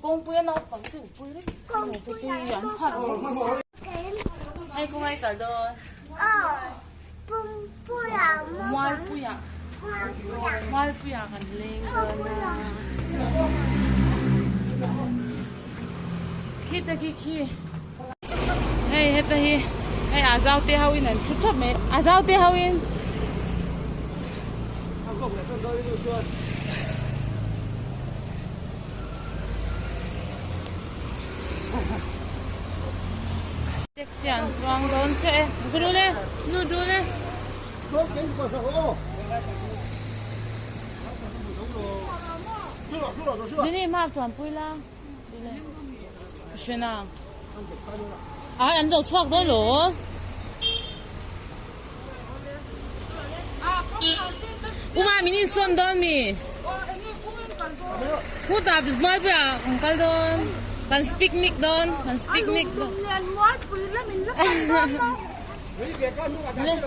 Kawngpuia naupang te pui reng kawngpui an phan hei khawngaih kal dawn mualpuia mualpuia kan leng dawn a khi te khi khi hei heta hi hei a zau te ho in an thu thap mai a zau te ho in. Taxi an chuang dawn chiah e ka dul e nu dul e. Dini hma chuan pui la Krishna ai an lo chhuak dawn lo. Uma min insawn dawn mi? Khutah mualpui ah kan kal dawn kan picnic dawn kan picnic dawn.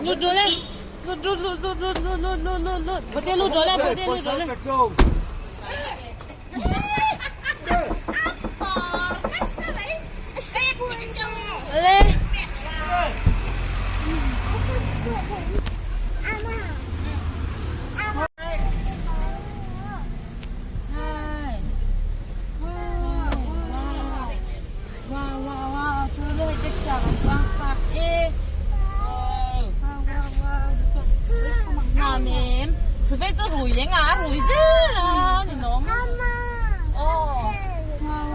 Lut rawh le lut lut lut lut lut lut lut lut lut lut bawihte lut rawh le bawihte lut rawh le. Rui leng a rui zel a ni nawm aw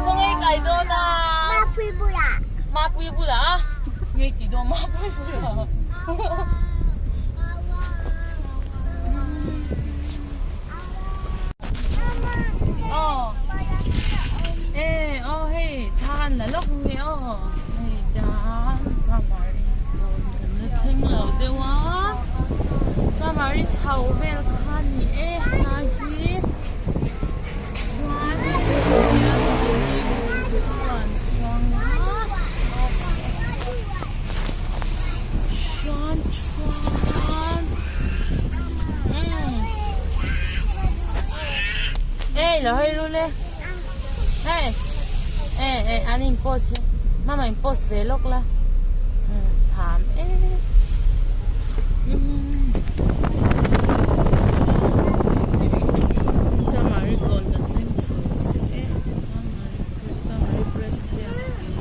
khawnge kai dawn a mapui bulah mapui bulah a ngei tih dawn mapui bulah aw e aw hei than la lawk nge aw hei tan chamari kan la thleng lo deuh a. Chamari chho vel kha a ni e helai hi chuan chuan chuang a chuan chuan umm ei lo hawi lul e hei e e an in post hi mama in post ve lawk la umm tham e. Tamari kawn kan thleng chho chiah e Tamari Tamari Presbyterian in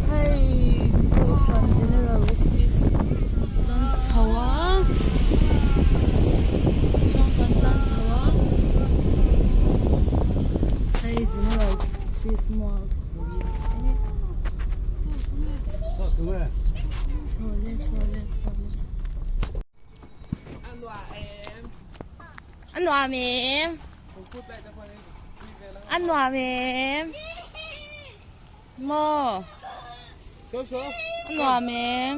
hei Kohhran General Office kan chho a chuan kan tlan chho a hei General Office mual pui e chho le chho le chho le a nuam em a nuam em maw a nuam em.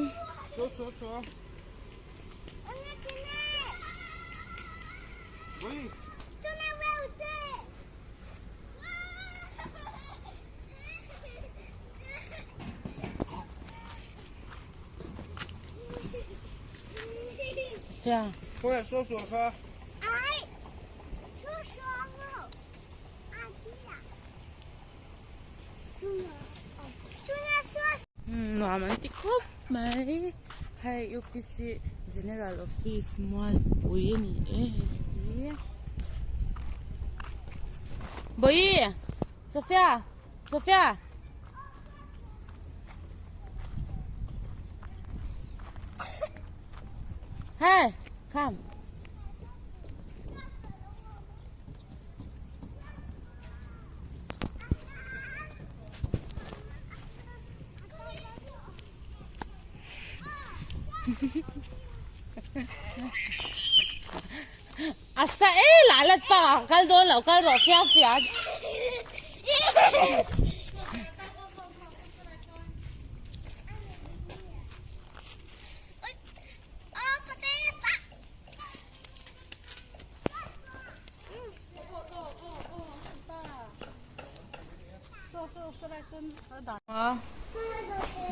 Nuam an ti khawp mai hei UPC General Office mualpui a ni e hei hi Bawihi Sophia Sophia. Hey, come. A sa e la lat pa kal dawn lo kal rawh fiang fiang.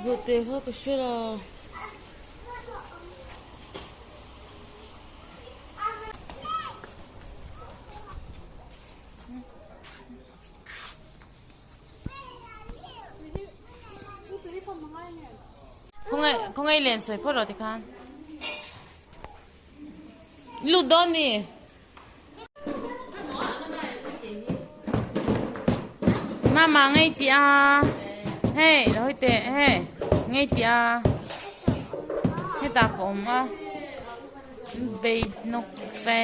Zawhte kha ka hre lo. Khawngaih len sawi phawt rawh tikhan. Lut dawn mi. Mama ngei tih a. Hei lo hawi teh hei ngei tih a. Hetah ka awm a. Bei hnawk ve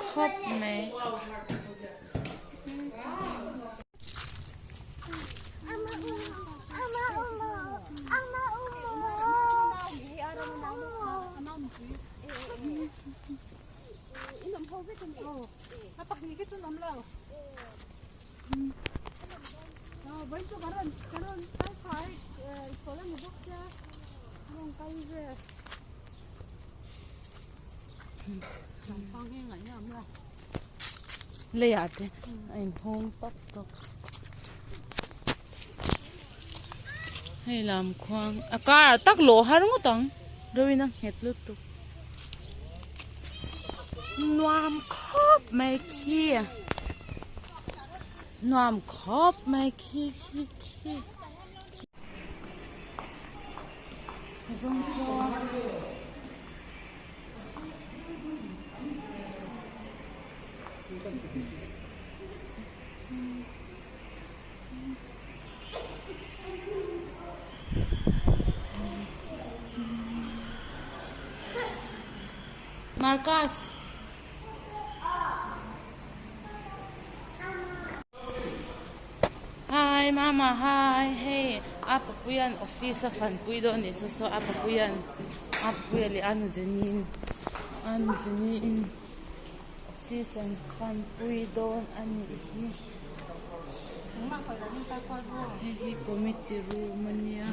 khawp mai. Leiah te a inhawng tawp tawp hei lam khuang a car ah tak lawh har ngawt ang reuhin a nghet lutuk nuam khawp mai khi nuam khawp mai khi khi khi. Marcus. Hi mama hi hei a papuian office a fanpui dawn anih saw saw a papuian a papuia leh a nu Jenny a nu Jenny in office an fanpui dawn anih hi hei hi committee room ania.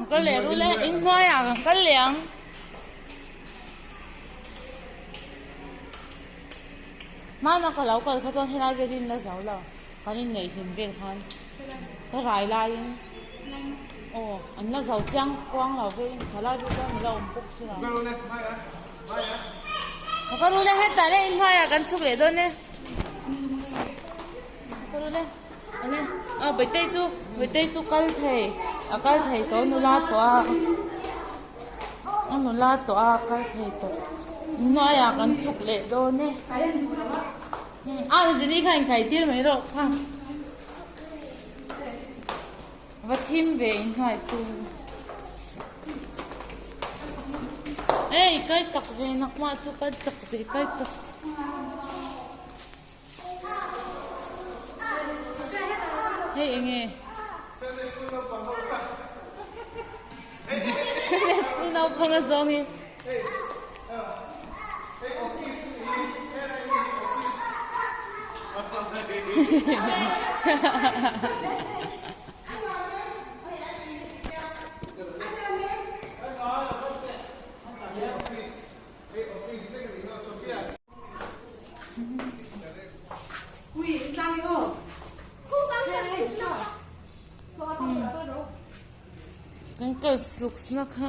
Ka leh ru le in hnuaiah kan kal leh ang. Hmana ka lo kal kha chuan helai vel in la zo lo kan inneih hlim vel khan ka rai laiin aw an la zo chiang kuang lo vein thalai vel chuan an la awm bawk si lo. Ka ru le hetah le in hnuaiah kan chhuk leh dawn e. Ka ru le ane aw Bawihtei chu Bawihtei chu kal thei a kal thei tawh nula tawh a a nula tawh a kal thei tawh hnuaiah kan chhuk leh dawn e a Rajini kha inkai tir mai rawh kha va thim ve in hnuai chu ei kai tak ve nakmah chu kai tak ve kai tak. Hei eng nge? Sunday school naupang ho kha. Sunday school naupang a zawngin. Hei hei office hi helai hi office. Kan kal suk na kha.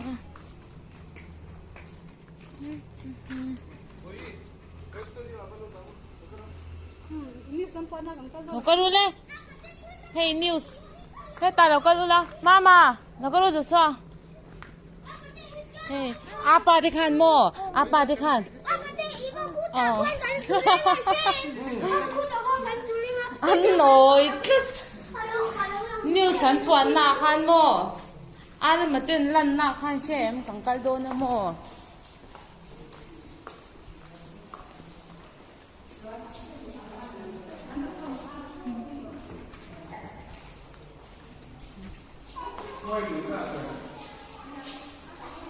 Lo kal u le. Hei news. Hetah lo kal ula. Mama, lo kal u Joshua. Hei, apa te khan maw? Apa te khan. Oh. An nawi tlat. News an puan na khan maw? Alma ten lan na khan hre em kan kal dawn a maw?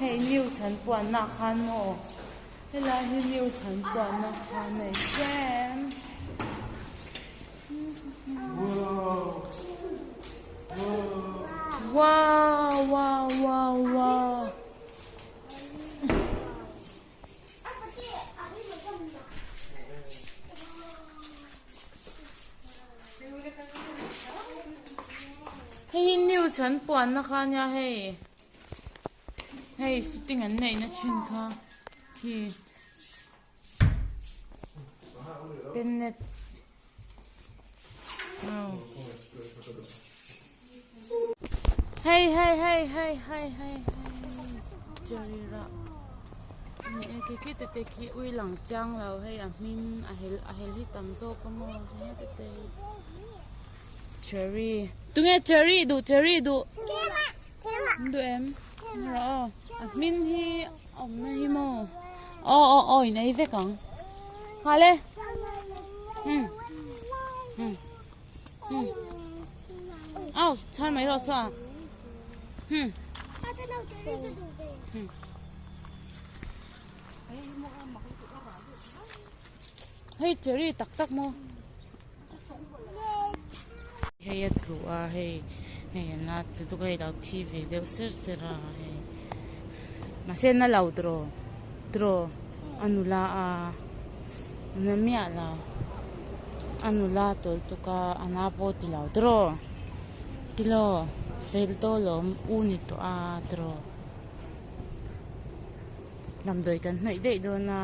Hei news an puanna ah khan maw. Helai hi news han puahna kha a nei tlem. Wow wow wow wow. Hei hi news an puanna kha ania hei hei shooting an neihna thin kha khi pennet aw hei hei hei hei hei hei cherry rah ni e khi khi te te khi ui lang chiang lo hei a hmin a hel a hel hi tam zawk a maw he te te cherry tunge cherry duh cherry duh duh em rawh aw a hmin hi a awmna hi maw aw aw aw in ei vek ang nghal e um um um aw chhar mai rawh saw a um um hei cherry tak tak maw hei a tlu a hei hei a na lutuk a hei lo thi ve deuh ser ser a hei mahse na lo tawh tawh a nula a na miah lo a nula tawlh tuk a a na pawh ti lo tawh ti lo fel tawh lawm u ni tawh a tawh damdawi kan hnawih daih dawn a.